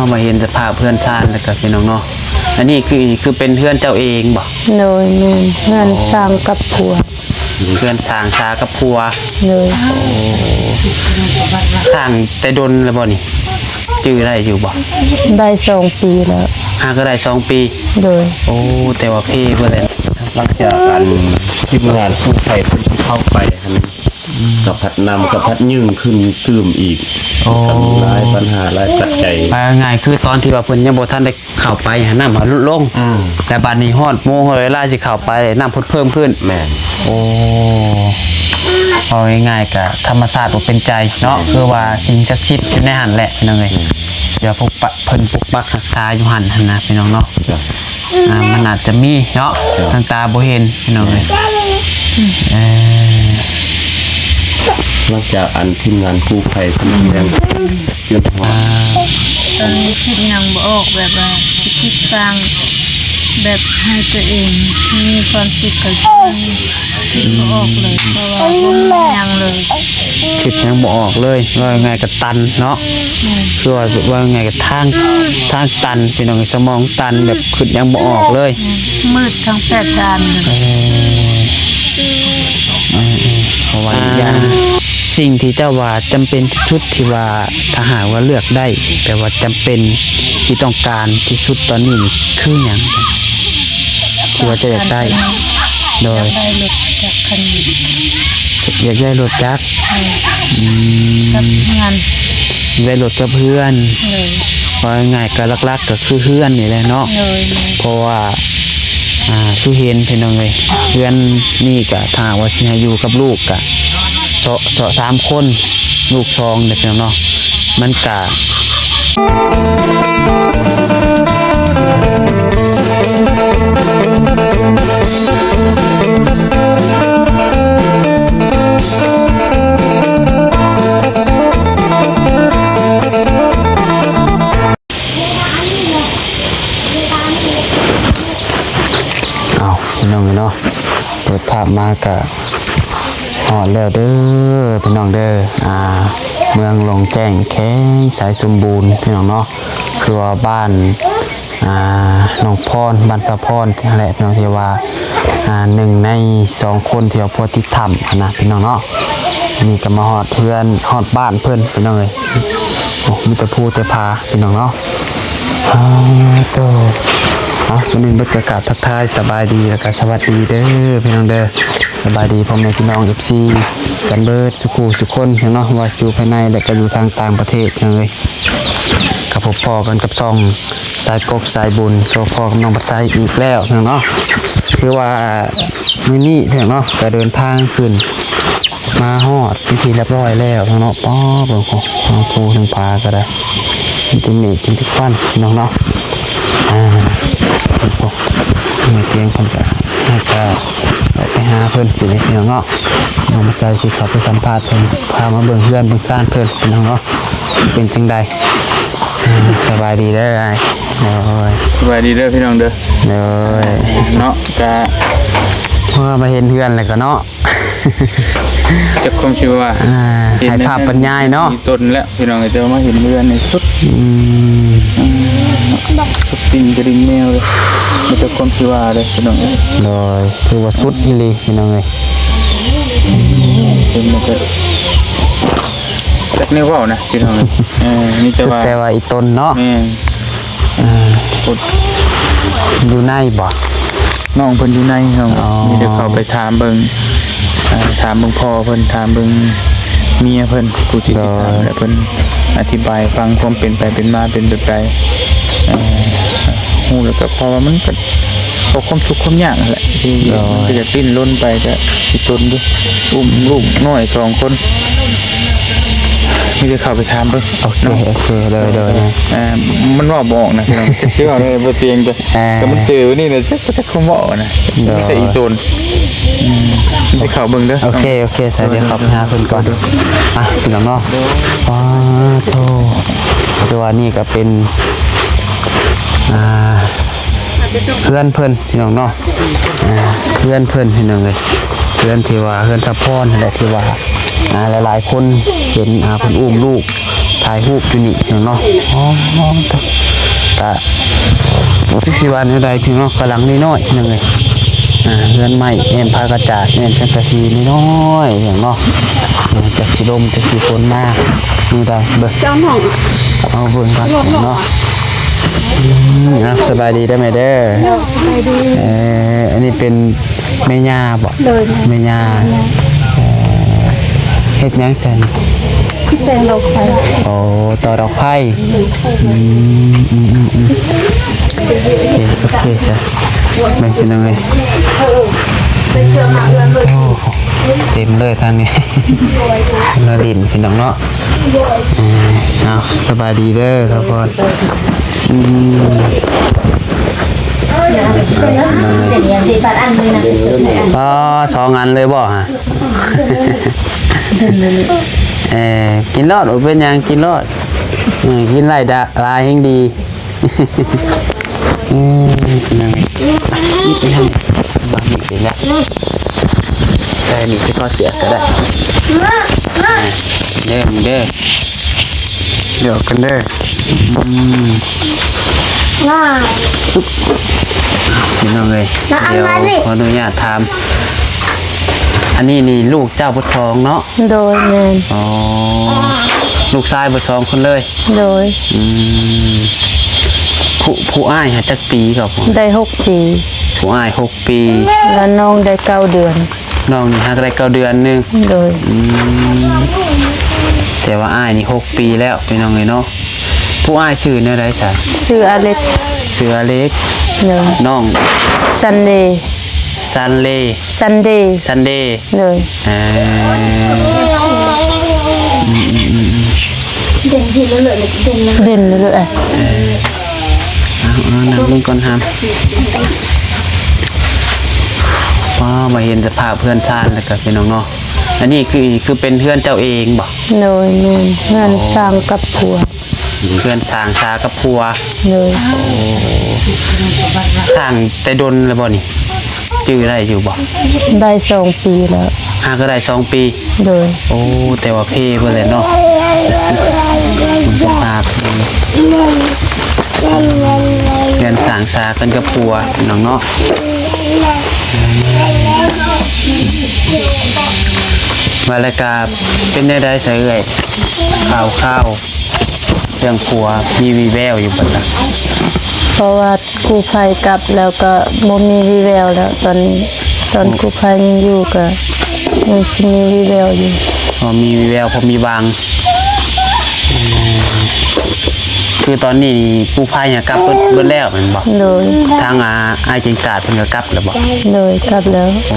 ເຮົາມາເຫັນສະພາບເຮືອນຊານແລ້ວກໍ ພີ່ນ້ອງເນາະ ອັນນີ້ຄື ຄືເປັນເຮືອນເຈົ້າເອງບໍ່? ໂດຍ ແມ່ນ ເຮືອນ ອໍ ສ້າງກັບຜົວ. ເຮືອນສ້າງຊາກັບຜົວ. ໂດຍ. ໂອ້ ສ້າງແຕ່ດົນແລ້ວບໍ່ນີ້? ຈື່ໄດ້ຢູ່ບໍ່? ໄດ້ສອງປີແລ້ວ. ຫາກໍໄດ້ສອງປີ. ໂດຍ. ໂອ້ ແຕ່ວ່າເພເບິດແລ້ວ. ຫຼັງຈາກອັນທີມງານກູ້ໄພເພິ່ນຊິເຂົ້າໄປຫັ້ນ ອືມ ກໍພັດນ້ຳກໍພັດຍືງຂຶ້ນຕື່ມອີກ. ໂອ້ ກໍມີຫຼາຍບັນຫາຫຼາຍປັດໄຈ. ເວົ້າງ່າຍໆ ຄືຕອນທີ່ວ່າເພິ່ນຍັງບໍ່ທັນໄດ້ ເຂົ້າໄປຫັ້ນ ນ້ຳມັນຫຼຸດລົງ. ອືມ ແຕ່ບາດນີ້ຮອດໂມງຮອດເວລາຊິເຂົ້າໄປ ນ້ຳເພິ່ນເພີ່ມຂຶ້ນ. ແມ່ນ. ໂອ້ ເວົ້າງ່າຍໆ ກະທຳມະຊາດບໍ່ເປັນໃຈເນາະ. ແມ່ນ. ຄືວ່າສິ່ງສັກສິດຢູ່ໃນຫັ້ນແຫຼະ ພີ່ນ້ອງເອີຍ. ແມ່ນ. ດຽວປົກປັກ ເພິ່ນປົກປັກຮັກສາຢູ່ຫັ້ນຫັ້ນນະ ພີ່ນ້ອງເນາະ. ຈ້ະ. ອ່າ ມັນອາດຈະມີເນາະ. ຈ້ະ. ທາງຕາບໍ່ເຫັນ ພີ່ນ້ອງເອີຍ. ແມ່ນ. ເອີ ຫຼັງຈາກອັນທີມງານກູ້ໄພເພິ່ນ ອືມ ຍັງ ຈົນຮອດ ອ່າ ຕອນນີ້ຄິດຫຍັງບໍ່ອອກ ແບບວ່າຊິຄິດສ້າງແບບໃຫ້ຕົວເອງມີຄວາມສຸກ ກໍຄິດບໍ່ອອກເລີຍ ເພາະວ່າບໍ່ມີຫຍັງເລີຍ. ຄິດຫຍັງບໍ່ອອກເລີຍ ເວົ້າງ່າຍໆ ກໍຕັນເນາະ. ແມ່ນ. ຄືວ່າ ເວົ້າງ່າຍໆ ກໍທາງ ທາງຕັນ ພີ່ນ້ອງ ສະໝອງຕັນ ແບບຄິດຫຍັງບໍ່ອອກເລີຍ. ແມ່ນ. ມືດທັງແປດດ້ານເລີຍ. ເອີ ເອີ ເອີ ເພາະວ່າອີກຢ່າງ ສິ່ງທີ່ເຈົ້າວ່າຈຳເປັນທີ່ສຸດ ທີ່ວ່າຖ້າຫາກວ່າເລືອກໄດ້ ແບບວ່າຈຳເປັນທີ່ຕ້ອງການທີ່ສຸດຕອນນີ້ນີ້ຄືຫຍັງ ທີ່ວ່າເຈົ້າຢາກໄດ້? ໂດຍ. ຢາກໄດ້ລົດຈັກຄັນ ຢາກໄດ້ລົດຈັກ. ອືມ ອືມ ກັບເຮືອນ ຢາກໄດ້ລົດກັບເຮືອນ. ໂດຍ. ເວົ້າງ່າຍໆ ກໍຫຼັກໆ ກໍຄືເຮືອນນີ້ແຫຼະເນາະ. ໂດຍ. ເພາະວ່າ ອ່າ ຄືເຫັນ ພີ່ນ້ອງເອີຍ ເຮືອນນີ້ກະ ຖ້າວ່າຊິໃຫ້ຢູ່ກັບລູກກະ ເຊາະ ເຊາະສາມຄົນ ລູກສອງເດ້ ພີ່ນ້ອງເນາະ ມັນກະ ເອົ້າ ພີ່ນ້ອງເອີຍເນາະ ເປີດພາບມາກະຮອດແລ້ວເດີ ພີ່ນ້ອງເດີ ອ່າ ເມືອງຫຼອງແຈ້ງ ແຂວງໄຊສົມບູນ ພີ່ນ້ອງເນາະ ຄືວ່າບ້ານ ອ່າ ໜອງພອນ ບ້ານສາວພອນຫັ້ນແຫຼະ ພີ່ນ້ອງ ທີ່ວ່າ ອ່າ ໜຶ່ງໃນສອງຄົນທີ່ວ່າພົວຕິດຖ້ຳຫັ້ນນະ ພີ່ນ້ອງເນາະ. ນີ້ກໍມາຮອດເຮືອນ ຮອດບ້ານເພິ່ນ ພີ່ນ້ອງເອີຍ ໂອ້ ມີແຕ່ພູແຕ່ຜາ ພີ່ນ້ອງເນາະ. ອ່າ ໂຕ ເອົາ ມື້ນີ້ເບິດກໍກາບທັກທາຍສະບາຍດີ ແລ້ວກໍສະຫວັດດີເດີ ພີ່ນ້ອງເດີ ສະບາຍດີພໍ່ແມ່ພີ່ນ້ອງ ເອັຟຊີ ກັນເບິດສູ່ຄູ່ສູ່ຄົນ ພີ່ນ້ອງເນາະ ວ່າຢູ່ພາຍໃນ ແລະ ກໍຢູ່ທາງຕ່າງປະເທດ ພີ່ນ້ອງເອີຍ. ກໍພົບພໍ້ກັນກັບຊ່ອງສາຍກົກສາຍບຸນ ກໍພໍ້ກັບນ້ອງບັດໄຊອີກແລ້ວເນາະ. ຄືວ່າມື້ນີ້ເນາະ ກໍເດີນທາງຂຶ້ນມາຮອດເປັນທີ່ຮຽບຮ້ອຍແລ້ວເນາະ. ປ້າ ເບິ່ງ ທັງພູທັງຜາກໍໄດ້ ມີແຕ່ເມກ ມີແຕ່ຄວັນເນາະ. ອ່າ ແມ່ຕຽງເພິ່ນກໍໃຫ້ພາໄປຫາເພິ່ນ ພີ່ນ້ອງເນາະ. ນ້ອງບັດໄຊຊິເຂົ້າໄປສຳພາດເພິ່ນ ພາມາເບິ່ງເຮືອນເບິ່ງຊານເພິ່ນ ພີ່ນ້ອງເນາະ. ເປັນຈັ່ງໃດ? ອ່າ ສະບາຍດີເດີອ້າຍ. ໂດຍ ສະບາຍດີເດີພີ່ນ້ອງເດີ. ໂດຍ ເນາະ ກະ ເມື່ອມາເຫັນເຮືອນແລ້ວກໍເນາະ ຈັກຄວາມຊິວ່າ ອ່າ ເຫັນໃຫ້ພາບບັນຍາຍເນາະ ມີຕົ້ນແລ້ວພີ່ນ້ອງເອີຍ ແຕ່ວ່າມາເຫັນເຮືອນນີ້ສຸດ ອືມ ສຸດຕີນກະດິ່ງແມວເລີຍ ມີແຕ່ຄວາມຊິວ່າເລີຍພີ່ນ້ອງເອີຍ. ໂດຍ ຖືວ່າສຸດອີ່ຫຼີພີ່ນ້ອງເອີຍ. ເຫັນແລ້ວກໍ ຈັກແນວເວົ້ານະພີ່ນ້ອງເອີຍ. ເອີ ມີແຕ່ວ່າ ສຸດແຕ່ວ່າອີ່ຕົນເນາະ. ແມ່ນ ເອີ ຢູ່ໃນບໍ່? ນ້ອງເພິ່ນຢູ່ໃນເນາະ. ອໍ ມີແຕ່ເຂົ້າໄປຖາມເບິ່ງ ເອີ ຖາມເບິ່ງພໍ່ເພິ່ນ ຖາມເບິ່ງເມຍເພິ່ນ ຜູ້ທີ່ຕິດຕາມ ໂດຍ ແລະ ເພິ່ນອະທິບາຍໃຫ້ຟັງຄວາມເປັນໄປເປັນມາເປັນແບບໃດ. ເອີ ຮູ້ແລ້ວກໍ ເພາະວ່າມັນກໍ ເພາະຄວາມທຸກຄວາມຍາກຫັ້ນແຫຼະ ທີ່ ໂດຍ ມັນກໍຢາກດີ້ນລົນໄປ ກໍອີ່ຕົນຢູ່ ອຸ້ມລູກນ້ອຍສອງຄົນ ມີແຕ່ເຂົ້າໄປຖາມເບິ່ງ. ໂອເຄ ເນາະ ໂອເຄ ໂດຍ ໂດຍ ໂດຍ ອ່າ ມັນເວົ້າບໍ່ອອກນະພີ່ນ້ອງ ຊິເວົ້າໄດ້ບໍ່ຕຽງ ແຕ່ ອ່າ ກໍມັນເຈີນີ້ນະ ຈັກ ຈັກຄວາມເວົ້ານະ ໂດຍ ມີແຕ່ອີ່ຕົນ ອືມ ຊິເຂົ້າເບິ່ງເດີ. ໂອເຄ ໂອເຄ ສາຍ ໂດຍ ດຽວເຂົ້າໄປຫາເພິ່ນກ່ອນ ໂດຍ ໂດຍ ອ່ະ ພີ່ນ້ອງເນາະ. ໂດຍ ປາໂທ ແຕ່ວ່ານີ້ກໍເປັນ ອ່າ ເຮືອນເພິ່ນ ພີ່ນ້ອງເນາະ ອ່າ ເຮືອນເພິ່ນ ພີ່ນ້ອງເອີຍ ເຮືອນທີ່ວ່າເຮືອນສາວພອນຫັ້ນແຫຼະ ທີ່ວ່າ ອ່າ ຫຼາຍໆຄົນເຫັນ ອ່າ ເພິ່ນອຸ້ມລູກ ຖ່າຍຮູບຢູ່ນີ້ເນາະ. ອໍ ກະ ບໍ່ຈັກຊິວ່າແນວໃດພີ່ນ້ອງເນາະ, ກະຫຼັງນ້ອຍໆ ພີ່ນ້ອງເອີຍ. ອ່າ ເຮືອນໄມ້ ແມ່ນຜ້າກະຈາດ ແມ່ນສັງກະສີນ້ອຍໆ ພີ່ນ້ອງເນາະ. ອ່າ ຈັກຊິລົມ ຈັກຊິຝົນມາມື້ໃດ ເບິ່ງ ເຈົ້ານ້ອງ ເອົາເບິ່ງກ່ອນເນາະ. ອືມ ອ່າ ສະບາຍດີເດີແມ່ເດີ. ເຈົ້າ ສະບາຍດີ. ເອີ ອັນນີ້ເປັນ ແມ່ຍ່າບໍ? ໂດຍ ແມ່ຍ່າ ແມ່ຍ່າ ເອີ ເຮັດຫຍັງຊັ້ນ? ຊິແປງດອກໄຟ. ໂອ້ ຕໍ່ດອກໄຟ. ອືມ ອືມ ອືມ ອືມ ໂອເຄ ໂອເຄ ຈ້ະ ແມ່ນເປັນຫຍັງເອີຍ? ໂອ້ ເຕັມເລີຍທາງນີ້ ລະດິນ ພີ່ນ້ອງເນາະ. ເອີ ເອົາ ສະບາຍດີເດີ ສາວພອນ. ອືມ ອໍ ສອງອັນເລີຍບໍຮະ? ເອີ ກິນໂລດ ບໍ່ເປັນຫຍັງ ກິນໂລດ. ເອີ ກິນໄດ້ຫຼາຍແຮງດີ. ເອີ ນັ້ນ ນີ້ໄປທາງນີ້ ບາດນີ້ໄປລະ ໃສ່ນີ້ ໃສ່ຄໍເສື້ອກະໄດ້. ເດີ ເດີ ດຽວກັນເດີ. ອືມ ພີ່ນ້ອງເອີຍ ດຽວຂໍອະນຸຍາດຖາມ ອັນນີ້ນີ້ລູກເຈົ້າເບິດສອງເນາະ? ໂດຍ ແມ່ນ. ອໍ ລູກຊາຍເບິດສອງຄົນເລີຍ? ໂດຍ. ອືມ ຜູ້ ຜູ້ອ້າຍຫາຈັກປີກະ? ໄດ້ຫົກປີ. ຜູ້ອ້າຍຫົກປີ ແລ້ວນ້ອງໄດ້ເກົ້າເດືອນ. ນ້ອງນີ້ຫາກະໄດ້ເກົ້າເດືອນໜຶ່ງ. ໂດຍ. ອືມ ແຕ່ວ່າອ້າຍນີ້ຫົກປີແລ້ວ ພີ່ນ້ອງເອີຍເນາະ. ຜູ້ອ້າຍຊື່ແນວໃດຊະ? ຊື່ອາເລັກ. ຊື່ອາເລັກ. ໂດຍ. ນ້ອງ ຊັນເດ. ຊັນເລ. ຊັນເດ. ຊັນເດ. ໂດຍ. ເອີ ອືມ ອືມ ອືມ ເດັ່ນເລີຍ ເດັ່ນເລີຍ ເດັ່ນເລີຍ. ເອີ ເອົາ ເອົາ ນັ່ງເບິ່ງກ່ອນຫາມ. ວ້າວ ມາເຫັນສະພາບເຮືອນຊານແລ້ວກະ ພີ່ນ້ອງເນາະ. ອັນນີ້ຄື ຄືເປັນເຮືອນເຈົ້າເອງບໍ? ໂດຍ ແມ່ນ ເຮືອນ ອໍ ສ້າງກັບຜົວ. ເຮືອນສ້າງຊາກັບຜົວ. ໂດຍ. ໂອ້ ສ້າງແຕ່ດົນແລ້ວບໍນີ້? ຈື່ໄດ້ຢູ່ບໍ? ໄດ້ສອງປີແລ້ວ. ຫາກະໄດ້ສອງປີ. ໂດຍ. ໂອ້ ແຕ່ວ່າເພເບິດແລ້ວເນາະ ສະພາບ. ເຮືອນສ້າງຊາກັນກັບຜົວ ພີ່ນ້ອງເນາະ. ວ່າແລ້ວກະເປັນແນວໃດຊະເອື້ອຍ? ຂ່າວ ຂ່າວເລື່ອງຜົວມີວີ່ແວວຢູ່ບໍ່? ເພາະວ່າ ກູ້ໄພກັບແລ້ວກະບໍ່ມີວີ່ແວວແລ້ວຕອນນີ້. ຕອນກູ້ໄພຍັງຢູ່ກະຍັງຊິມີວີ່ແວວຢູ່. ພໍມີວີ່ແວວ ພໍມີຫວັງ. ຄືຕອນນີ້ນີ້ກູ້ໄພຫາກັບເບິດ ເບິດແລ້ວແມ່ນບໍ່? ໂດຍ. ທາງ ອາ ອ້າຍເກັ່ງກາດເພິ່ນກະກັບແລ້ວບໍ່? ໂດຍ ກັບແລ້ວ. ໂ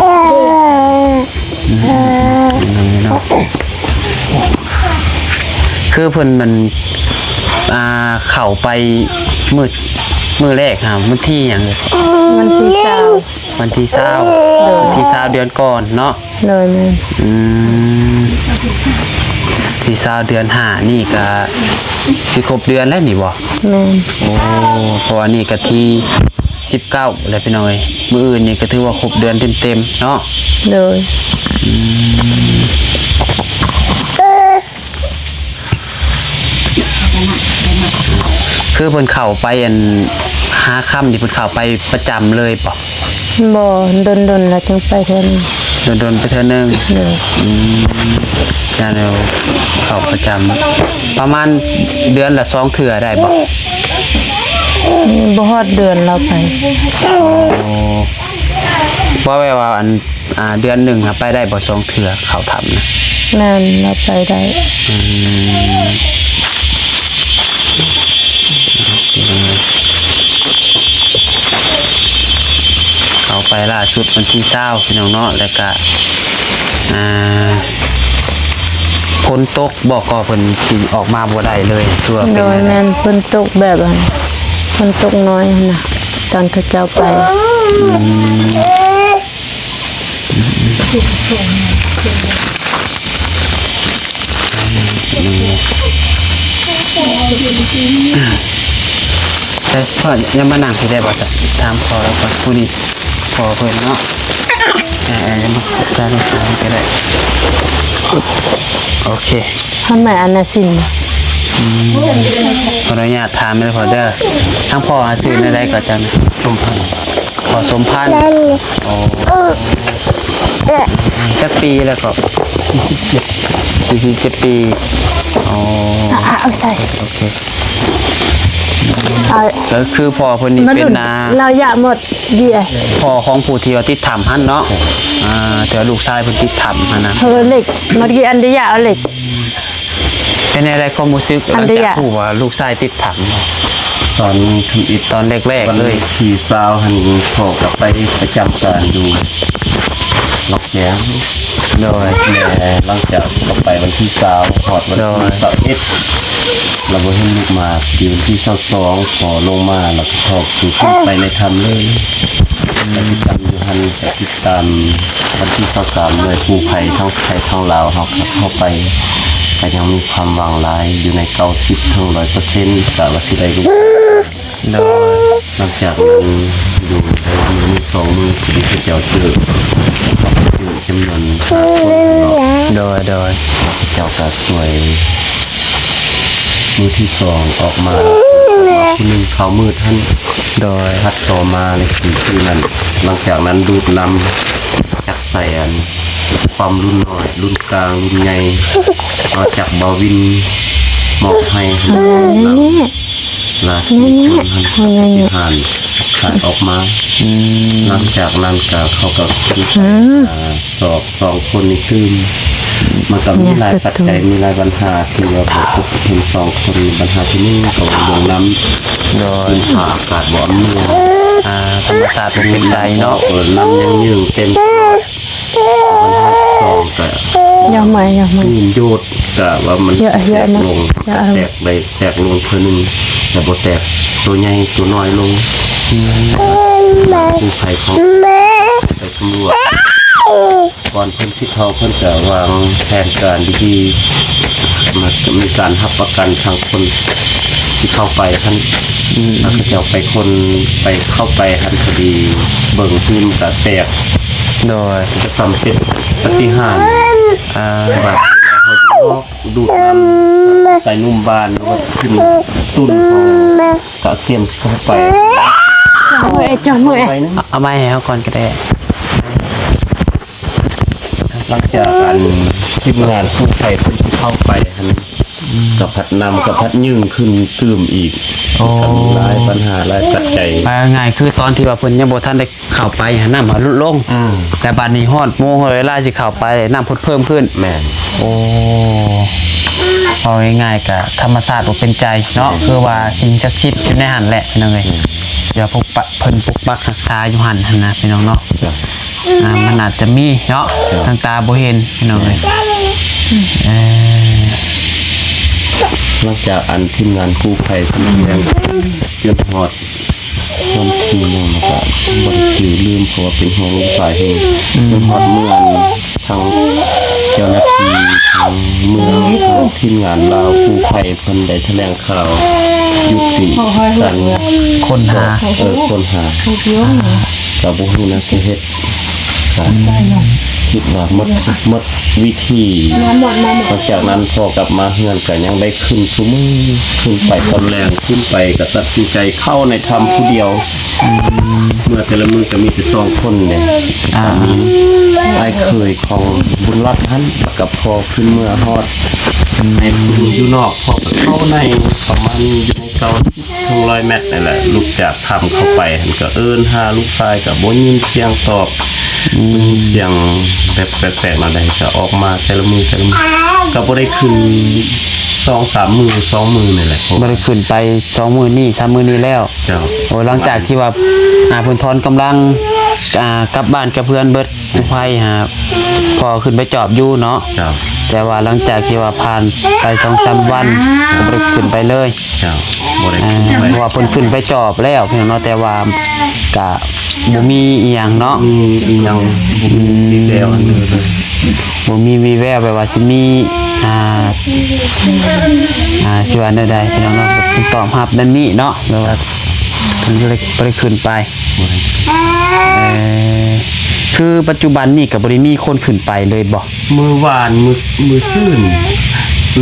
ອ້ ອືມ ເນາະ ຄືເພິ່ນມັນ ອ່າ ເຂົ້າໄປມື້ ມື້ແລກຫາ ວັນທີຫຍັງ? ວັນທີຊາວ. ວັນທີຊາວ. ໂດຍ. ວັນທີຊາວເດືອນກ່ອນເນາະ? ໂດຍ ແມ່ນ. ອືມ ທີຊາວເດືອນຫ້ານີ້ກະຊິຄົບເດືອນແລ້ວນີ້ບໍ່? ແມ່ນ. ໂອ້ ເພາະວ່ານີ້ກະທີ ສິບເກົ້າແລ້ວພີ່ນ້ອງເອີຍ, ມື້ອື່ນນີ້ກໍຖືວ່າຄົບເດືອນເຕັມໆເນາະ. ໂດຍ. ອືມ ຄືເພິ່ນເຂົ້າໄປ ອັນ ຫາຄ່ຳນີ້ ເພິ່ນເຂົ້າໄປປະຈຳເລີຍບໍ່? ບໍ່ ດົນໆແລ້ວຈຶ່ງໄປເທື່ອໜຶ່ງ. ດົນໆໄປເທື່ອໜຶ່ງ. ໂດຍ. ອືມ ແລ້ວເຂົ້າປະຈຳ ປະມານເດືອນລະສອງເທື່ອໄດ້ບໍ່? ອືມ ບໍ່ຮອດເດືອນລາວໄປ. ໂອ້ ບໍ່ແມ່ນວ່າ ອັນ ອ່າ ເດືອນໜຶ່ງຫາໄປໄດ້ບໍ່ສອງເທື່ອ ເຂົ້າຖ້ຳນະ? ແມ່ນ ລາວໄປໄດ້. ອືມ ເຂົ້າໄປລ່າສຸດວັນທີຊາວ ພີ່ນ້ອງເນາະ, ແລ້ວກະ ອ່າ ຝົນຕົກບໍ່ ກໍເພິ່ນຊິອອກມາບໍ່ໄດ້ເລີຍ ຄືວ່າເປັນ? ໂດຍ ແມ່ນ ຝົນຕົກແບບ ອັນ ຝົນຕົກນ້ອຍຫັ້ນນະ ຕອນເຂົາເຈົ້າໄປ. ອືມ ໃສ່ພໍ່ ຢ່າມານັ່ງພີ້ໄດ້ບໍ່? ຖາມພໍ່ລາວກ່ອນ. ຜູ້ນີ້ພໍ່ເພິ່ນເນາະ. ເອີ ເອີ ມາຈັດການກໍໄດ້. ໂອເຄ ທຳໄມອັນນະຊິນ ອືມ ຂໍອະນຸຍາດຖາມເດີພໍ່ເດີ ທາງພໍ່ຊື່ແນວໃດກໍຈັ່ງ? ສົມພັນ. ພໍ່ສົມພັນ. ໂອ້ ຈັກປີແລ້ວກໍ? ສີ່ສິບເຈັດ ສີ່ສິບເຈັດປີ. ອໍ ເອົາໃສ່ ໂອເຄ ກໍຄືພໍ່ເພິ່ນນີ້ເປັນ ລາວຢາກໝົດເບຍ ພໍ່ຂອງຜູ້ທີ່ວ່າຕິດຖ້ຳຫັ້ນເນາະ. ອ່າ ແຕ່ວ່າລູກຊາຍເພິ່ນຕິດຖ້ຳຫັ້ນນະ ເອີ ເຫຼັກ ເມື່ອກີ້ອັນເດຍາເອົາເຫຼັກ. ເປັນແນວໃດຄວາມຮູ້ສຶກຫຼັງຈາກຮູ້ວ່າລູກຊາຍຕິດຖ້ຳ? ຕອນທຳອິດ ຕອນແລກໆ ເລີຍ ວັນທີຊາວຫັ້ນ ພໍ່ກໍໄປປະຈຳການຢູ່ລອກແກ້ວ. ໂດຍ ແຕ່ຫຼັງຈາກເຂົ້າໄປວັນທີຊາວ ຮອດວັນທີຊາວເອັດ ລະບໍ່ເຫັນລູກມາ. ປີວັນທີຊາວສອງ ພໍລົງມາ ລະກໍເຂົ້າໄປໃນຖ້ຳເລີຍ ໄປປະຈຳຢູ່ຫັ້ນ ກະຕິດຕາມ. ວັນທີຊາວສາມ ໜ່ວຍກູ້ໄພທັງໄທທັງລາວ ເຮົາກໍເຂົ້າໄປ ກໍຍັງມີຄວາມຫວັງຫຼາຍ ຢູ່ໃນເກົ້າສິບເຖິງຮ້ອຍເປີເຊັນ ກະວ່າຊິໄດ້ລູກ. ໂດຍ ຫຼັງຈາກນັ້ນຢູ່ໄດ້ມື້ໜຶ່ງສອງມື້ ກໍໄດ້ເຂົາເຈົ້າເຈີ ເຈີຈຳນວນຫ້າຄົນເນາະ. ໂດຍ ໂດຍ ເຂົາເຈົ້າກໍຊ່ວຍ ມື້ທີສອງອອກມາ ອອກມາຜູ້ໜຶ່ງເຊົ້າມືດຫັ້ນ. ໂດຍ ຖັດຕໍ່ມາໃນຄືນນັ້ນ ຫຼັງຈາກນັ້ນດູດນຳຈັກໃສ່ອັນ ຄວາມລຸ້ນນ້ອຍ ລຸ້ນກາງ ລຸ້ນໃຫຍ່ ເອົາຈັກບ່າວວິນມອບໃຫ້ ລາວສີ່ຄົນຫັ້ນ ປະຕິຫານຂາດອອກມາ. ອືມ ຫຼັງຈາກນັ້ນກະ ເຂົາກໍຄື ອືມ ສອກສອງຄົນນີ້ຕື່ມ. ມັນກໍມີຫຼາຍປັດໄຈ ມີຫຼາຍບັນຫາທີ່ວ່າບໍ່ຄົບທັງສອງຄົນ. ບັນຫາທີໜຶ່ງກໍວ່າເລື່ອງນ້ຳ ໂດຍ ພື້ນຟ້າອາກາດບໍ່ອຳນວຍ ອ່າ ທຳມະຊາດບໍ່ເປັນໃຈເນາະ. ເອີ ນ້ຳຍັງເຍິງເຕັມຕະຫຼອດ. ບັນຫາທີສອງກໍ ຢ່າໃໝ່ ຢ່າໃໝ່ ປູນໂຍດ ກະວ່າມັນແຕກລົງ ແຕກໄດ້ ແຕກລົງເທື່ອໜຶ່ງ ແຕ່ບໍ່ແຕກໂຕໃຫຍ່ໂຕນ້ອຍລົງ. ອືມ ກູ້ໄພເຂົາໄປສຳຫຼວດ ກ່ອນເພິ່ນຊິເຂົ້າ ເພິ່ນກະວາງແຜນການດີໆ ມັນກະມີການຮັບປະກັນທາງຄົນທີ່ເຂົ້າໄປຫັ້ນ. ອືມ ເຂົາເຈົ້າໄປຄົ້ນ ໄປເຂົ້າໄປຫັ້ນ ພໍດີເບິ່ງພື້ນກະແຕກ. ໂດຍ ກະສ່ຳເປັນປາຕິຫານ ອ່າ ແບບເວລາເຮົາຢູ່ນອກ ດູດນ້ຳໃສ່ໜຸ່ມບ້ານ ຫຼືວ່າຂຶ້ນຕຸ້ນຂອງກະກຽມຊິເຂົ້າໄປ. ເອົາໄມ້ໃຫ້ເຮົາກ່ອນກໍໄດ້. ຫຼັງຈາກອັນທີມງານກູ້ໄພເພິ່ນຊິເຂົ້າໄປຫັ້ນ ອືມ ກະພັດນ້ຳ ກະພັດຍຶ່ງຂຶ້ນຕື່ມອີກ. ໂອ້ ກໍມີຫຼາຍບັນຫາ ຫຼາຍປັດໄຈ. ວ່າງ່າຍໆ ຄືຕອນທີ່ວ່າເພິ່ນຍັງບໍ່ທັນໄດ້ ເຂົ້າໄປຫັ້ນ ນ້ຳມັນຫຼຸດລົງ. ອືມ ແຕ່ບາດນີ້ຮອດໂມງຮອດເວລາຊິເຂົ້າໄປ ນ້ຳເພີ່ມຂຶ້ນ. ແມ່ນ. ໂອ້ ເວົ້າງ່າຍໆ ກະທຳມະຊາດບໍ່ເປັນໃຈເນາະ. ແມ່ນ. ຄືວ່າສິ່ງສັກສິດຢູ່ໃນຫັ້ນແຫຼະ ພີ່ນ້ອງເອີຍ. ອືມ ດຽວປົກປັກ ເພິ່ນປົກປັກຮັກສາຢູ່ຫັ້ນຫັ້ນນະ ພີ່ນ້ອງເນາະ. ຈ້ະ. ອ່າ ມັນອາດຈະມີເນາະ. ຈ້ະ. ທາງຕາບໍ່ເຫັນ ພີ່ນ້ອງເອີຍ. ເອີ ຫຼັງຈາກອັນທີມງານກູ້ໄພເພິ່ນ ອືມ ຍັງຈົນຮອດ ຄວາມຄືຫຍັງ ແລ້ວກະບໍ່ໄດ້ຈື່ລືມ ເພາະວ່າເປັນຫ່ວງລູກຊາຍແຮງ. ອືມ ຮອດເມືອງ ທາງເຈົ້າໜ້າທີ່ ທາງເມືອງ ທາງທີມງານລາວກູ້ໄພ ເພິ່ນໄດ້ຖະແຫຼງຂ່າວຍຸຕິການຄົ້ນຫາ. ເອີ ຄົ້ນຫາ ກະບໍ່ຮູ້ນະຊິເຮັດ ກະຄິດວ່າໝົດ ໝົດວິທີ. ຫຼັງຈາກນັ້ນພໍກັບມາເຮືອນກະຍັງໄດ້ຂຶ້ນຊຸມື້ ຂຶ້ນໄປຕອນແລງ ຂຶ້ນໄປກະຕັດສິນໃຈເຂົ້າໃນຖ້ຳຜູ້ດຽວ. ອືມ ເມື່ອແຕ່ລະມື້ກະມີແຕ່ສອງຄົນເດ້. ອ່າ ມີອ້າຍເຂີຍຂອງບຸນລັດຫັ້ນ ແລ້ວກະພໍ່ຂຶ້ນເມືອຮອດໃນຢູ່ນອກ ພໍ່ກະເຂົ້າໃນ ປະມານຢູ່ໃນເກົ້າສິບ ເຖິງຮ້ອຍແມັດນີ້ແຫຼະ. ລຸກຈາກຖ້ຳເຂົ້າໄປຫັ້ນ ກະເອີ້ນຫາລູກຊາຍ ກະບໍ່ຍິນສຽງຕອບ. ອືມ ໄດ້ຍິນສຽງແບບແປກໆ ແນວໃດ ກະອອກມາແຕ່ລະມື້ ແຕ່ລະມື້ ກະບໍ່ໄດ້ຂຶ້ນສອງສາມມື້ ສອງມື້ນີ້ແຫຼະ. ບໍ່ໄດ້ຂຶ້ນໄປສອງມື້ນີ້ ສາມມື້ນີ້ແລ້ວ. ເຈົ້າ. ໂອ້ ຫຼັງຈາກທີ່ວ່າ ອ່າ ເພິ່ນຖອນກຳລັງ ອ່າ ກັບບ້ານກັບເຮືອນເບິດ ກູ້ໄພຫາ ພໍຂຶ້ນໄປຈອບຢູ່ເນາະ. ເຈົ້າ. ແຕ່ວ່າຫຼັງຈາກທີ່ວ່າຜ່ານໄປສອງສາມວັນ ກໍບໍ່ໄດ້ຂຶ້ນໄປເລີຍ. ເຈົ້າ. ບໍ່ໄດ້ຂຶ້ນໄປ ເພາະວ່າເພິ່ນຂຶ້ນໄປຈອບແລ້ວ ພີ່ນ້ອງເນາະ ແຕ່ວ່າກະບໍ່ມີອີ່ຫຍັງເນາະ. ບໍ່ມີອີ່ຫຍັງ ບໍ່ມີ ອືມ ວີ່ແວວອັນເດີ ບໍ່ມີວີ່ແວວ ແບບວ່າຊິມີ ອ່າ ອ່າ ຊິວ່າແນວໃດ ພີ່ນ້ອງເນາະ ເປັນຕອບຮັບນັ້ນນີ້ເນາະ ແບບວ່າເພິ່ນກໍເລີຍບໍ່ໄດ້ຂຶ້ນໄປ. ບໍ່ໄດ້. ເອີ ຄືປັດຈຸບັນນີ້ກໍບໍ່ໄດ້ມີຄົນຂຶ້ນໄປເລີຍບໍ່? ມື້ວານ ມື້ ມື້ຊືນ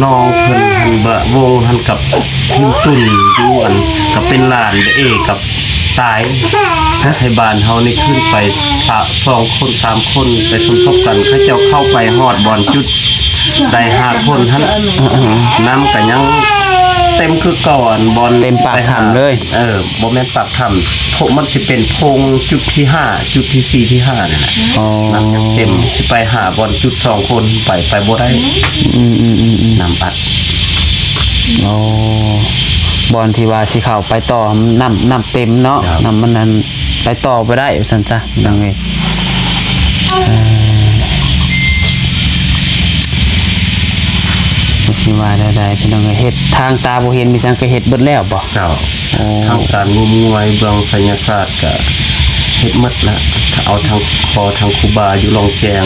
ນ້ອງເພິ່ນຫັ້ນ ບະ ວົງຫັ້ນກັບ ທິ່ມຕຸ່ນຢູ່ ອັນ ກໍເປັນຫຼານເອກັບຕາຍ ໄທບ້ານເຮົານີ້ຂຶ້ນໄປສາມ ສອງຄົນ ສາມຄົນ ໄປສົມທົບກັນ ເຂົາເຈົ້າເຂົ້າໄປຮອດບ່ອນຈຸດໄດ້ຫ້າຄົນຫັ້ນ ອືມໆ ນ້ຳກໍຍັງເຕັມຄືເກົ່າ ອັນບ່ອນ ເຕັມປາກຖ້ຳເລີຍ ເອີ ບໍ່ແມ່ນປາກຖ້ຳ ໂພງ ມັນຊິເປັນໂພງຈຸດທີຫ້າ ຈຸດທີສີ່ ທີຫ້ານີ້ແຫຼະ ອໍ ນ້ຳຍັງເຕັມ ຊິໄປຫາບ່ອນຈຸດສອງຄົນໄປ ໄປບໍ່ໄດ້ ອືມໆໆໆ ນ້ຳອັດ ໂອ້ ບ່ອນທີ່ວ່າຊິເຂົ້າໄປຕໍ່ ນ້ຳ ນ້ຳເຕັມເນາະ ເຈົ້າ ນ້ຳມັນນັ້ນ ໄປຕໍ່ບໍ່ໄດ້ວ່າຊັ້ນຊະ ພີ່ນ້ອງເອີຍ ເອີ ຊິວ່າແນວໃດ ພີ່ນ້ອງເອີຍ ເຮັດທາງຕາບໍ່ເຫັນ ມີຫຍັງກໍເຮັດເບິດແລ້ວບໍ່? ເຈົ້າ ໂອ້ ທາງການງມງວາຍ ເບື້ອງໄສຍະສາດກະເຮັດໝົດລະ ເອົາທັງ ຂໍທັງຄູບາຢູ່ລ່ອງແຈ້ງ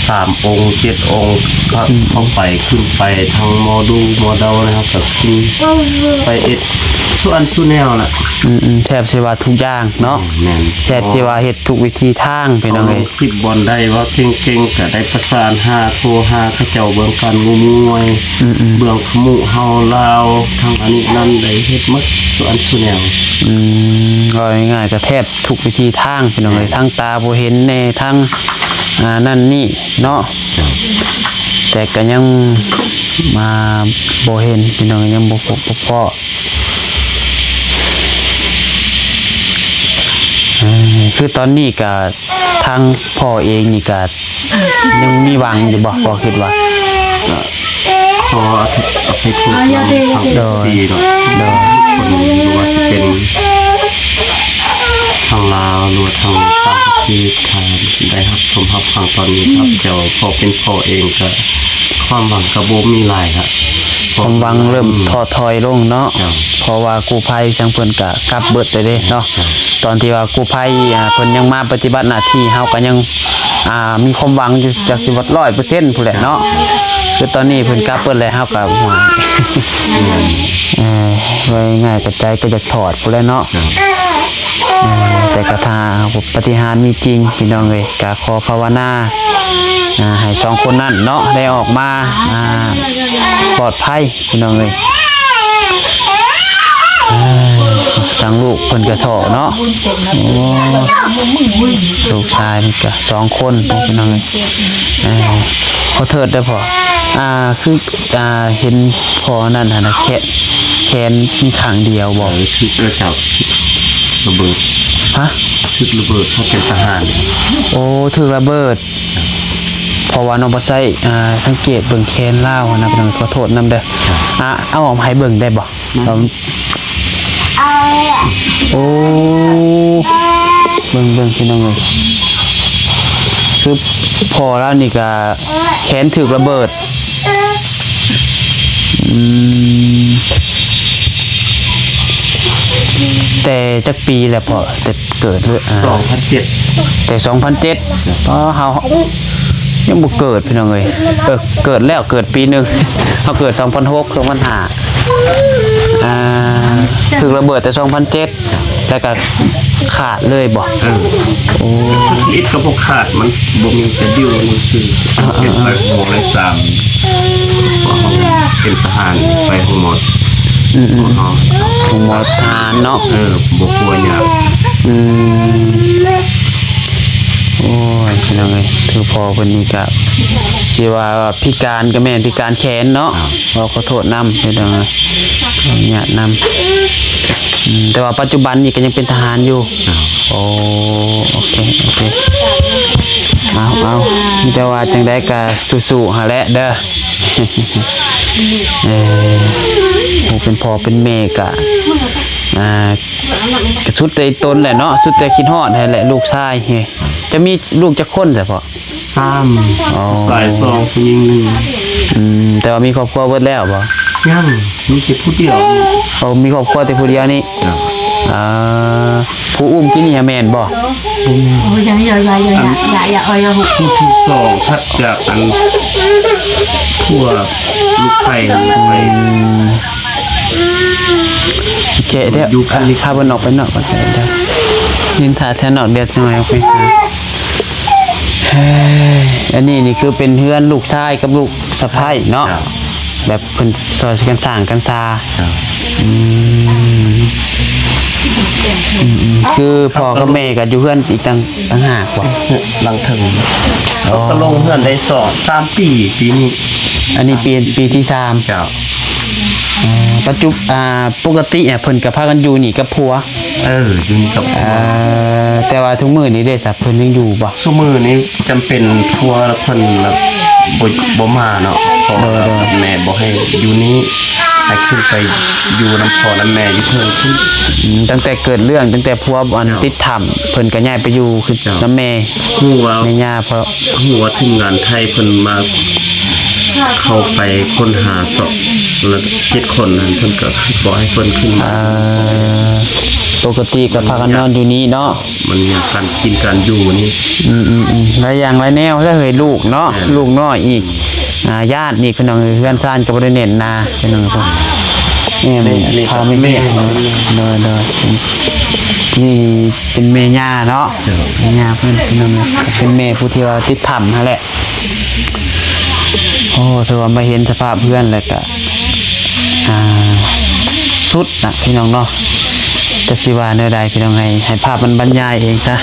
ສາມອົງ ເຈັດອົງ ເຂົ້າ ອືມ ເຂົ້າໄປ ຂຶ້ນໄປ ທັງໝໍດູ ໝໍເດົາ ແລ້ວເຮົາກໍຂຶ້ນໄປເຮັດສູ່ອັນສູ່ແນວລະ ອືມໆ ແທບຊິວ່າທຸກຢ່າງເນາະ ແມ່ນ ແທບຊິວ່າເຮັດທຸກວິທີທາງ ພີ່ນ້ອງເອີຍ ເອົາລົງຄລິບບ່ອນໃດວ່າເກັ່ງໆ ກໍໄດ້ປະສານຫາ ໂທຫາເຂົາເຈົ້າເບື້ອງການງົມງວາຍ ອືມໆ ເບື້ອງຂະໝຸເຮົາລາວ ທັງອັນນີ້ນັ້ນ ໄດ້ເຮັດໝົດສູ່ອັນສູ່ແນວ ອືມ ເວົ້າງ່າຍໆ ກໍແທບທຸກວິທີທາງ ພີ່ນ້ອງເອີຍ ແມ່ນ ທັງຕາບໍ່ເຫັນແດ່ ທັງ ອ່າ ນັ້ນນີ້ເນາະ ເຈົ້າ ແຕ່ກໍຍັງມາບໍ່ເຫັນ ພີ່ນ້ອງເອີຍ ຍັງບໍ່ພົບບໍ່ພໍ້ ເອີ ຄືຕອນນີ້ກະທາງພໍ່ເອງນີ້ກະຍັງມີຫວັງຢູ່ບໍ່? ພໍ່ຄິດວ່າ ຂໍອະໄພໂທດນຳທາງເອັຟຊີເນາະ ໂດຍ ຄົນບໍ່ວ່າຊິເປັນທາງລາວ ຫຼືວ່າທາງຕ່າງປະເທດ ຖ້າໄດ້ຮັບຊົມຮັບຟັງຕອນນີ້ ຂ້າພະເຈົ້າ ພໍເປັນພໍ່ເອງກະ ຄວາມຫວັງກໍບໍ່ມີຫຼາຍລະ ຄວາມຫວັງເລີ່ມ ອືມ ທໍ້ຖອຍລົງເນາະ ເຈົ້າ ເພາະວ່າກູ້ໄພຈັ່ງເພິ່ນກະກັບເບິດເລີຍເດ້ເນາະ ເຈົ້າ ຕອນທີ່ວ່າກູ້ໄພ ອ່າ ເພິ່ນຍັງມາປະຕິບັດໜ້າທີ່ ເຮົາກໍຍັງ ອ່າ ມີຄວາມຫວັງຢູ່ ຈັກຊິວ່າຮ້ອຍເປີເຊັນພຸ້ນແຫຼະເນາະ ຄືຕອນນີ້ເພິ່ນກັບເບິດແລ້ວ ເຮົາກໍ ໂອ້ຍ ເອີ ເວົ້າງ່າຍໆ ກໍໃຈກໍຢາກຖອດພຸ້ນແຫຼະເນາະ ເຈົ້າ ເອີ ແຕ່ກໍຖ້າປາຕິຫານມີຈິງ ພີ່ນ້ອງເອີຍ ກໍຂໍພາວະນາ ອ່າ ໃຫ້ສອງຄົນນັ້ນເນາະ ໄດ້ອອກມາ ອ່າ ປອດໄພ ພີ່ນ້ອງເອີຍ ອ່າ ທາງລູກເພິ່ນກໍທໍ້ເນາະ ໂອ້ ລູກຊາຍເພິ່ນກໍສອງຄົນ ພີ່ນ້ອງເອີຍ ອ່າ ຂໍໂທດເດີພໍ່ ອ່າ ຄື ອ່າ ເຫັນພໍ່ນັ້ນຫັ້ນນະ ແຂນ ແຂນມີຂ້າງດຽວບໍ່? ເອີ ຖືກ ເອີ ເຈົ້າ ຖືກລະເບີດ ຮະ? ຖືກລະເບີດ ເພາະເປັນທະຫານ ໂອ້ ຖືກລະເບີດ ເພາະວ່ານ້ອງບໍ່ໃຊ້ ອ່າ ສັງເກດເບິ່ງແຂນລາວຫັ້ນນະ ພີ່ນ້ອງ ຂໍໂທດນຳເດີ ອ່າ ເອົາອອກມາໃຫ້ເບິ່ງໄດ້ບໍ່? ອືມ ໂອ້ ເບິ່ງ ເບິ່ງ ພີ່ນ້ອງເອີຍ ຄືພໍ່ລາວນີ້ກະແຂນຖືກລະເບີດ ອືມ ແຕ່ຈັກປີແລ້ວພໍ່? ແຕ່ເກີດເລີຍ ອ່າ ສອງພັນເຈັດ ແຕ່ສອງພັນເຈັດ ອໍ ເຮົາຍັງບໍ່ເກີດ ພີ່ນ້ອງເອີຍ ເອີ ເກີດແລ້ວ ເກີດປີໜຶ່ງ ເຮົາເກີດສອງພັນຫົກ ສອງພັນຫ້າ ອ່າ ຖືກລະເບີດແຕ່ສອງພັນເຈັດ ແລ້ວກໍຂາດເລີຍບໍ່? ເອີ ໂອ້ ເອັດກໍບໍ່ຂາດ ມັນບໍ່ມີກະດິ້ວຊື່ ອ່າໆໆ ເປັນໄປໂຮງໝໍໄດ້ຕາມ ເປັນທະຫານໄປໂຮງໝໍ ອືມໆ ໂຮງໝໍທະຫານເນາະ ເອີ ບໍ່ປົວຍາກ ອືມ ໂອ້ຍ ພີ່ນ້ອງເອີຍ ຄືພໍ່ເພິ່ນນີ້ກະ ຊິວ່າພິການກໍແມ່ນ ພິການແຂນເນາະ ອ່າ ຂໍໂທດນຳ ພີ່ນ້ອງເອີຍ ອະນຸຍາດນຳ ອືມ ແຕ່ວ່າປັດຈຸບັນນີ້ກໍຍັງເປັນທະຫານຢູ່ ອ່າ ໂອ້ ໂອເຄ ໂອເຄ ເອົາ ເອົາ ມີແຕ່ວ່າຈັ່ງໃດກໍສູ້ໆ ຫັ້ນແຫຼະເດີ ເອີ ຜູ້ເປັນພໍ່ເປັນແມ່ກໍ ອ່າ ກໍສຸດແຕ່ຕົນແຫຼະເນາະ ສຸດແຕ່ຄິດຮອດຫັ້ນແຫຼະ ລູກຊາຍ ຈະມີລູກຈັກຄົນຊະພໍ່? ສາມ ອໍ ຜູ້ຊາຍສອງ ຜູ້ຍິງໜຶ່ງ ອືມ ແຕ່ວ່າມີຄອບຄົວເບິດແລ້ວບໍ່? ຍັງ ມີແຕ່ຜູ້ດຽວ ໂອ້ ມີຄອບຄົວແຕ່ຜູ້ດຽວນີ້ ເຈົ້າ ອ່າ ຜູ້ອຸ້ມກິນນີ້ແມ່ນບໍ່? ບໍ່ແມ່ນ ໂອ້ຍ ຢ່າ ຢ່າ ຢ່າ ອັນ ຜູ້ທີສອງຖັດຈາກອັນຜົວລູກໄຂ່ໄປ ອືມ ໂອເຄ ດຽວ ຢູ່ ອ່ະ ພາເພິ່ນອອກໄປນອກກ່ອນ ດຽວ ຢືນຖ້າແຖວນອກ ດຽວຈັກໜ້ອຍອອກໄປຫາ ເອີຍ ອັນນີ້ນີ້ຄືເປັນເຮືອນລູກຊາຍກັບລູກສະໃພ້ເນາະ ເຈົ້າ ແບບເພິ່ນຊ່ອຍກັນສ້າງກັນຊາ ເຈົ້າ ອືມ ອືມໆ ຄືພໍ່ກັບແມ່ກໍຢູ່ເຮືອນອີກຕ່າງ ຕ່າງຫາກບໍ່? ຫຼັງເທິງ ອໍ ກໍລົງເຮືອນໄດ້ສອງສາມປີ ປີນີ້ ອັນນີ້ປີ ປີທີສາມ ເຈົ້າ ເອີ ປັດຈຸ ອ່າ ປົກກະຕິ ອາ ເພິ່ນກໍພາກັນຢູ່ນີ້ກັບຜົວ ເອີ ຢູ່ນີ້ກັບຜົວ ເອີ ແຕ່ວ່າທຸກມື້ນີ້ເດ້ຊະ ເພິ່ນຍັງຢູ່ບໍ່? ຊຸມື້ນີ້ຈຳເປັນຜົວລະເພິ່ນລະບໍ່ ບໍ່ມາເນາະ ເພາະວ່າແມ່ບໍ່ໃຫ້ຢູ່ນີ້ ໃຫ້ຂຶ້ນໄປຢູ່ນຳພໍ່ນຳແມ່ຢູ່ເທິງພຸ້ນ ອືມ ຕັ້ງແຕ່ເກີດເລື່ອງ ຕັ້ງແຕ່ຜົວອັນ ເຈົ້າ ຕິດຖ້ຳ ເພິ່ນກໍຍ້າຍໄປຢູ່ ເຈົ້າ ນຳແມ່ ຮູ້ວ່າ ແມ່ຍ່າ ເພາະ ຮູ້ວ່າທີມງານໄທເພິ່ນມາເຂົ້າໄປຄົ້ນຫາສອບ ລະເຈັດຄົນນັ້ນ ເພິ່ນກໍບໍ່ໃຫ້ເພິ່ນຂຶ້ນມາ ເອີ ປົກກະຕິກໍພາກັນນອນຢູ່ນີ້ເນາະ ມັນຍາກການກິນການຢູ່ນີ້ ອືມໆໆ ຫຼາຍຢ່າງຫຼາຍແນວແລ້ວເຮີ້ຍ ລູກເນາະ ແມ່ນ ລູກນ້ອຍອີກ ອ່າ ຍາດນີ້ ພີ່ນ້ອງເອີຍ ເຮືອນຊານກໍບໍ່ໄດ້ແໜ້ນໜາ ພີ່ນ້ອງເອີຍ ແມ່ ນີ້ ພາແມ່ ແມ່ ໂດຍໆ ນີ້ເປັນແມ່ຍ່າເນາະ ເຈົ້າ ແມ່ຍ່າເພິ່ນ ພີ່ນ້ອງເອີຍ ເປັນແມ່ຜູ້ທີ່ວ່າຕິດຖ້ຳຫັ້ນແຫຼະ ໂອ້ ຖືວ່າມາເຫັນສະພາບເຮືອນແລ້ວກະ ອ່າ ສຸດນະພີ່ນ້ອງເນາະ ຈັກຊິວ່າແນວໃດພີ່ນ້ອງ ໃຫ້ ໃຫ້ພາບມັນບັນຍາຍເອງຊະ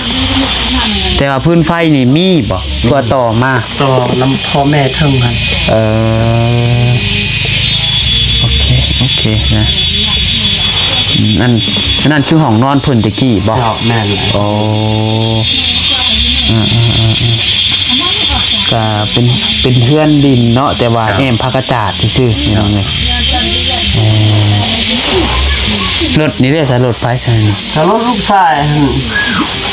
ແຕ່ວ່າຟືນໄຟນີ້ມີບໍ່? ຄືວ່າຕໍ່ມາ ຕໍ່ນຳພໍ່ແມ່ເທິງຫັ້ນ ເອີ ໂອເຄ ໂອເຄນະ ອືມ ອັນ ອັນນັ້ນຄືຫ້ອງນອນເພິ່ນແຕ່ກີ້ບໍ່? ເຈົ້າ ແມ່ນ ໂອ້ ເອີໆໆໆ ກະເປັນ ເປັນເຮືອນດິນເນາະ ແຕ່ວ່າ ເຈົ້າ ແອ້ມພາກະຈາດຊື່ໆ ພີ່ນ້ອງເອີຍ ເອີ ລົດນີ້ເດ້ຊະ ລົດໃຜຊະນີ້? ຖ້າລົດລູກຊາຍຫັ້ນ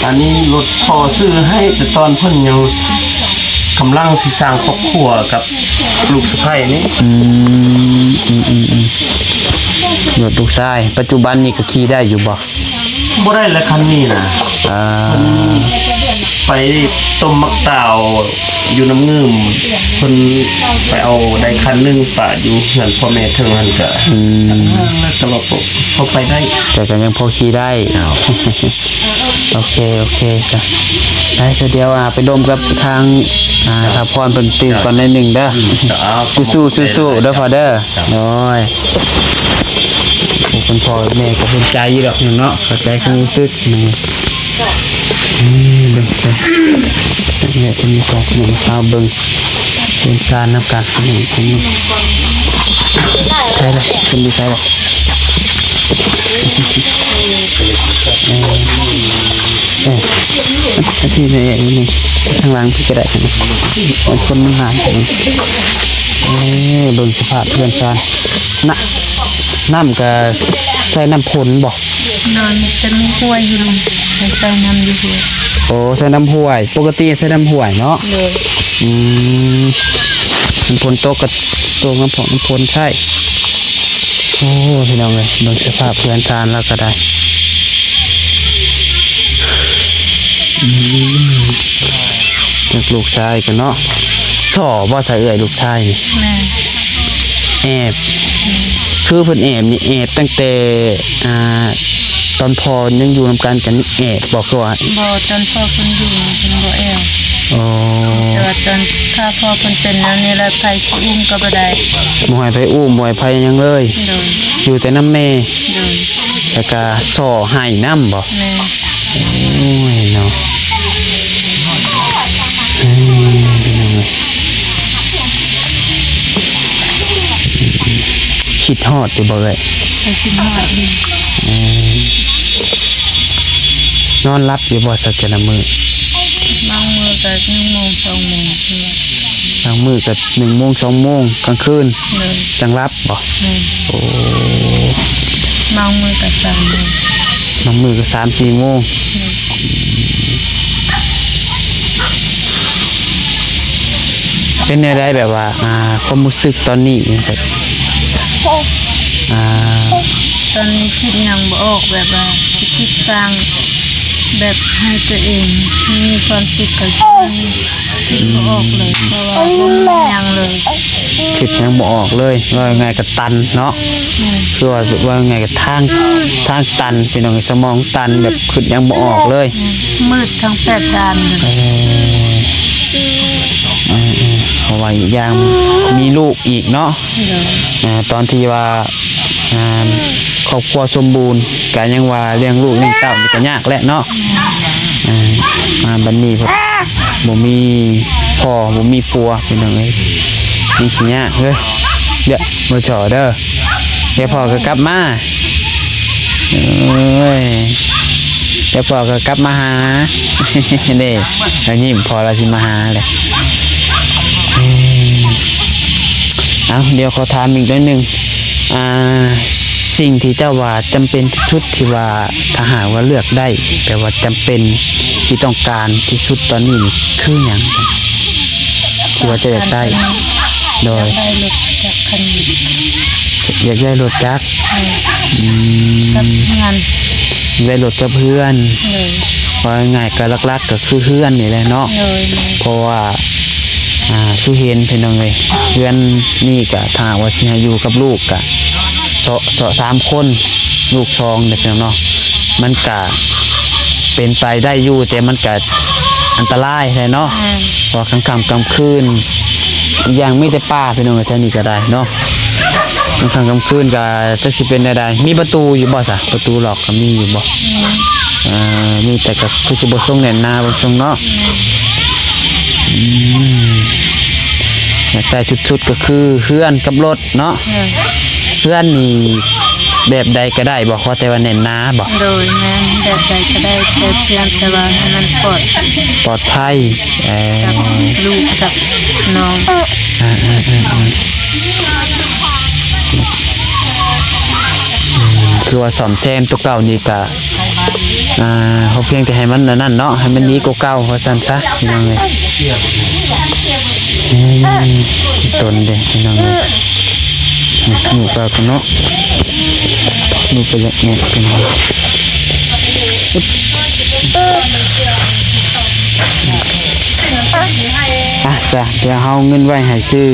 ອັນນີ້ລົດພໍ່ຊື້ໃຫ້ ແຕ່ຕອນເພິ່ນຍັງກຳລັງຊິສ້າງຄອບຄົວກັບລູກສະໃພ້ນີ້ ອືມ ອືມໆໆ ລົດລູກຊາຍ ປັດຈຸບັນນີ້ກໍຂີ່ໄດ້ຢູ່ບໍ່? ບໍ່ໄດ້ລະຄັນນີ້ນະ ອ່າ ເພິ່ນໄປຕົ້ມໝາກຕາວຢູ່ນ້ຳງື່ມ ເພິ່ນໄປເອົາໄດ້ຄັນໜຶ່ງປະຢູ່ເຮືອນພໍ່ແມ່ເທິງຫັ້ນກະ ອືມ ແລ້ວກໍເຮົາກໍພໍໄປໄດ້ ແຕ່ກໍຍັງພໍຂີ່ໄດ້ ເຈົ້າ ໂອເຄ ໂອເຄ ຈ້ະ ໄດ້ ສະດຽວ ອ່າ ໄປລົມກັບທາງ ອ່າ ສາວພອນເພິ່ນຕື່ມກ່ອນໜ້ອຍໜຶ່ງເດີ ອືມ ເຈົ້າ ສູ້ໆ ສູ້ໆ ເດີພໍ່ເດີ ໂດຍ ໂອ້ ເປັນພໍ່ແມ່ກໍເຫັນໃຈຢູ່ດອກເນາະ ເຂົ້າໃຈຄວາມຮູ້ສຶກ ອືມ ເບິ່ງ ເບິ່ງ ເບິ່ງ ເບິ່ງ ເບິ່ງ ເບິ່ງ ເບິ່ງຊານນຳກັນ ນີ້ ນີ້ ໃຊ່ລະ ເພິ່ນຢູ່ໃສລະ? ເອີ ເອີ ອັນນີ້ແຫຼະ ນີ້ ທາງຫຼັງພີ້ກໍໄດ້ ຄົນມັນຫຼາຍ ເອີ ເບິ່ງສະພາບເຮືອນຊານ ນະ ນ້ຳກໍໃຊ້ນ້ຳຝົນບໍ່? ນອນ ຈະມີຫ້ວຍຢູ່ ໃຊ້ນ້ຳຢູ່ຫ້ວຍ ໂອ້ ໃຊ້ນ້ຳຫ້ວຍ ປົກກະຕິໃຊ້ນ້ຳຫ້ວຍເນາະ ໂດຍ ອືມ ມັນຝົນຕົກກໍຕົກນ້ຳພອກນ້ຳຝົນໃຊ້ ໂອ້ ພີ່ນ້ອງເອີຍ ເບິ່ງສະພາບເຮືອນຊານລາວກໍໄດ້ ອືມ ຈັກລູກຊາຍກັນເນາະ ສໍ່ບໍ່ສະເອື້ອຍ ລູກຊາຍນີ້? ແມ່ນ ແອບ ຄືເພິ່ນແອບນີ້ ແອບຕັ້ງແຕ່ ອ່າ ຕອນພໍ່ຍັງຢູ່ນຳກັນ ກັນແອບບໍ່? ຄືວ່າ ບໍ່ ຕອນພໍ່ເພິ່ນຢູ່ເພິ່ນບໍ່ແອບ ອໍ ແຕ່ວ່າຕອນຖ້າພໍ່ເພິ່ນເປັນແນວນີ້ແລ້ວ ໃຜຊິອຸ້ມກໍບໍ່ໄດ້ ບໍ່ໃຫ້ໃຜອຸ້ມ ບໍ່ໃຫ້ໃຜຫຍັງເລີຍ ໂດຍ ຢູ່ແຕ່ນຳແມ່ ໂດຍ ແລ້ວກະສໍ່ໄຫ້ນຳບໍ່? ແມ່ນ ໂອ້ຍເນາະ ເອີ ພີ່ນ້ອງເອີຍ ຄິດຮອດຢູ່ບໍ່ເອື້ອຍ? ກໍຄິດຮອດຢູ່ ເອີ ນອນຫຼັບຢູ່ບໍ່ ສັກແຕ່ລະມື້? ບາງມື້ກໍໜຶ່ງໂມງ ສອງໂມງ ບາງມື້ກໍໜຶ່ງໂມງ ສອງໂມງ ກາງຄືນ ໂດຍ ຈັ່ງຫຼັບບໍ່? ແມ່ນ ໂອ້ ບາງມື້ກໍສາມໂມງ ບາງມື້ກໍສາມສີ່ໂມງ ໂດຍ ເປັນແນວໃດ ແບບວ່າ ອ່າ ຄວາມຮູ້ສຶກຕອນນີ້ ແບບ ອ່າ ຕອນນີ້ຄິດຫຍັງບໍ່ອອກ ແບບວ່າຊິຄິດສ້າງ ແບບໃຫ້ຕົວເອງມີຄວາມສຸກ ກໍຄິດບໍ່ອອກເລີຍ ເພາະວ່າບໍ່ມີຫຍັງເລີຍ ຄິດຫຍັງບໍ່ອອກເລີຍ ເວົ້າງ່າຍໆກໍຕັນເນາະ ແມ່ນ ຄືວ່າ ເວົ້າງ່າຍໆກໍທາງ ທາງຕັນ ພີ່ນ້ອງ ສະໝອງຕັນ ແບບຄິດຫຍັງບໍ່ອອກເລີຍ ແມ່ນ ມືດທັງແປດດ້ານເລີຍ ເອີ ເອີໆ ເພາະວ່າອີກຢ່າງມີລູກອີກເນາະ. ໂດຍ ອ່າ ຕອນທີ່ວ່າ ອ່າ ຄອບຄົວສົມບູນ ກະຍັງວ່າລ້ຽງລູກລ້ຽງເຕົ້ານີ້ກະຍາກແຫຼະເນາະ. ອ່າ ມາບັດນີ້ບໍ່ມີພໍ່ບໍ່ມີຜົວ ພີ່ນ້ອງເອີຍ ຍັງຊິຍາກເດີ. ດຽວບໍ່ເຈາະເດີ ດຽວພໍ່ກໍກັບມາ. ໂອ້ຍ ດຽວພໍ່ກໍກັບມາຫາ ເດ້ ລາວຍິ້ມ ພໍ່ລາວຊິມາຫາແຫຼະ. ເອີ ເອົ້າ ດຽວຂໍຖາມອີກໜ້ອຍໜຶ່ງ ອ່າ ສິ່ງທີ່ເຈົ້າວ່າຈຳເປັນທີ່ສຸດ ທີ່ວ່າຖ້າຫາກວ່າເລືອກໄດ້ ແບບວ່າຈຳເປັນທີ່ຕ້ອງການທີ່ສຸດຕອນນີ້ນີ້ຄືຫຍັງ ທີ່ວ່າເຈົ້າຢາກໄດ້? ໂດຍ ຢາກໄດ້ລົດຈັກຄັນ ຢາກໄດ້ລົດຈັກ. ອືມ ກັບເຮືອນ ໄດ້ລົດກັບເຮືອນ. ໂດຍ ເວົ້າງ່າຍໆ ກໍຫຼັກໆ ກໍຄືເຮືອນນີ້ແຫຼະເນາະ. ໂດຍ ເພາະວ່າ ອ່າ ຄືເຫັນພີ່ນ້ອງເອີຍ ເຮືອນນີ້ກະຖ້າວ່າຊິໃຫ້ຢູ່ກັບລູກກະເຊາະ ເຊາະສາມຄົນ ລູກສອງເດ້ພີ່ນ້ອງເນາະ ມັນກະເປັນໄປໄດ້ຢູ່ ແຕ່ມັນກະອັນຕະລາຍແຫຼະເນາະ. ແມ່ນ ເພາະວ່າກາງຄ່ຳກາງຄືນ ອີກຢ່າງມີແຕ່ປ່າພີ່ນ້ອງເອີຍ ແຖວນີ້ກະໄດ້ເນາະ. ກາງຄ່ຳກາງຄືນກະຈັກຊິເປັນແນວໃດ ມີປະຕູຢູ່ບໍ່ຊະ? ປະຕູລັອກກະມີຢູ່ບໍ່? ອືມ ເອີ ມີ ແຕ່ກະຄືຊິບໍ່ຊົງແໜ້ນໜາ ບໍ່ຊົງເນາະ. ອືມ ຢາກໄດ້ສຸດໆ ກໍຄືເຮືອນກັບລົດເນາະ. ເຮືອນນີ້ແບບໃດກໍໄດ້ບໍ່? ຂໍແຕ່ວ່າແໜ້ນໜາບໍ່? ໂດຍ ແມ່ນ ແບບໃດກໍໄດ້ ແຕ່ພຽງແຕ່ວ່າໃຫ້ມັນປອດ ປອດໄພ. ເອີ ກັບລູກກັບນ້ອງ. ອືມ ຄືວ່າສ້ອມແຊມຕົວເກົ່ານີ້ກະ ອ່າ ຂໍພຽງແຕ່ໃຫ້ມັນອັນນັ້ນເນາະ ໃຫ້ມັນດີກວ່າເກົ່າ ວ່າຊັ້ນຊະ ພີ່ນ້ອງເອີຍ. ອືມ ຕົ້ນເດ້ ພີ່ນ້ອງເອີຍ ນີ້ ໜູປາກະເນາະ ໜູປາກະເນາະ ພີ່ນ້ອງ. ອ່ະ ຈ້ະ ດຽວເຮົາເງິນໄວ້ໃຫ້ຊື້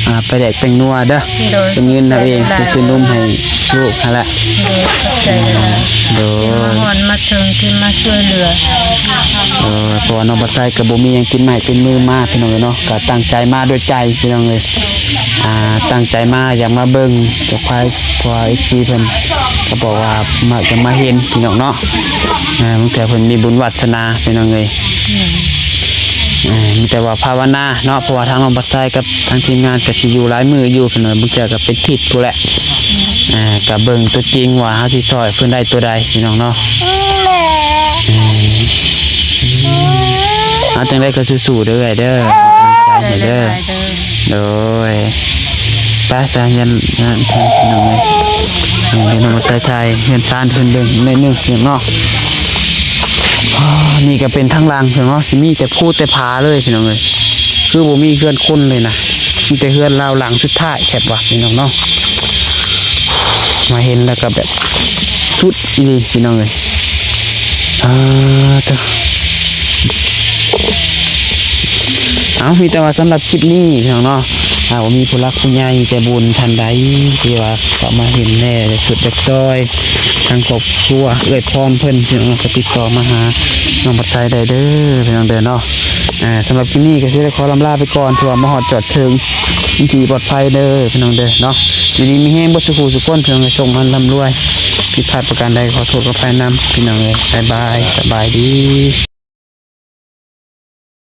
ອ່າ ປາແດກແປ້ງນົວເດີ. ໂດຍ ເປັນເງິນເຮົາເອງ ໄປຊື້ນົມໃຫ້ລູກຫັ້ນແຫຼະ. ໂດຍ ຂອບໃຈຫຼາຍໆ. ໂດຍ ທີ່ມາຮອດມາເຖິງ ທີ່ມາຊ່ວຍເຫຼືອ. ເອີ ເພາະວ່ານ້ອງບັດໄຊກໍບໍ່ມີຫຍັງຕິດໄມ້ຕິດມືມາ ພີ່ນ້ອງເອີຍເນາະ ກໍຕັ້ງໃຈມາດ້ວຍໃຈ ພີ່ນ້ອງເອີຍ. ອ່າ ຕັ້ງໃຈມາຢາກມາເບິ່ງເຈົ້າຄວາຍ ເພາະວ່າເອັຟຊີເພິ່ນກໍບອກວ່າ ມາ ຢາກມາເຫັນ ພີ່ນ້ອງເນາະ. ອ່າ ບາງເທື່ອເພິ່ນມີບຸນວາສະໜາ ພີ່ນ້ອງເອີຍ. ອືມ ເອີ ມີແຕ່ວ່າພາວະນາເນາະ ເພາະວ່າທາງນ້ອງບັດໄຊກັບທາງທີມງານກໍຊິຢູ່ຫຼາຍມື້ຢູ່ ພີ່ນ້ອງເອີຍ ບາງເທື່ອກໍເປັນທິດພຸ້ນແຫຼະ. ອ່າ ກໍເບິ່ງຕົວຈິງວ່າເຮົາຊິຊ່ອຍເພິ່ນໄດ້ຕົວໃດ ພີ່ນ້ອງເນາະ. ເອີ ເອົາ ຈັ່ງໃດກໍສູ້ໆ ເດີເອື້ອຍເດີ ໃຈໃຫ້ເດີ. ໂດຍ ໄປ ໄປຮຽນງານເພິ່ນ ພີ່ນ້ອງເອີຍ. ເອີ ດຽວນ້ອງມາຖ່າຍ ຖ່າຍເຮືອນຊານເພິ່ນເບິ່ງໜ້ອຍໜຶ່ງ ພີ່ນ້ອງເນາະ. ອໍ ນີ້ກໍເປັນທາງຫຼັງ ພີ່ນ້ອງເນາະ ຊິມີແຕ່ພູແຕ່ຜາເລີຍ ພີ່ນ້ອງເອີຍ. ຄືບໍ່ມີເຮືອນຄົນເລີຍນະ ມີແຕ່ເຮືອນລາວຫຼັງສຸດທ້າຍແທບວ່າ ພີ່ນ້ອງເນາະ. ມາເຫັນແລ້ວກໍແບບສຸດອີ່ຫຼີ ພີ່ນ້ອງເອີຍ. ອ່າ ເຕີ ເອົາ ມີແຕ່ວ່າສຳລັບຄລິບນີ້ ພີ່ນ້ອງເນາະ ຖ້າວ່າມີຜູ້ຫຼັກຜູ້ໃຫຍ່ໃຈບຸນທ່ານໃດທີ່ວ່າເຂົ້າມາເຫັນແດ່ ຢາກຊ່ວຍຢາກຊ່ອຍ ທາງຄອບຄົວເອື້ອຍພອນເພິ່ນ ພີ່ນ້ອງ ກໍຕິດຕໍ່ມາຫານ້ອງບັດໄຊໄດ້ເດີ ພີ່ນ້ອງເດີເນາະ. ອ່າ ສຳລັບຄລິບນີ້ກໍຊິໄດ້ຂໍລຳລາໄປກ່ອນ ຖືວ່າມາຮອດຈອດເຖິງທີ່ປອດໄພເດີ ພີ່ນ້ອງເດີເນາະ. ຢູ່ດີມີແຮງເບິດສູ່ຜູ້ສູ່ຄົນ ພີ່ນ້ອງເອີຍ ໂຊກໝານລ່ຳລວຍ. ຜິດພາດປະການໃດຂໍໂທດຂໍອະໄພນຳ ພີ່ນ້ອງເອີຍ. ບາຍບາຍ ສະບາຍດີ.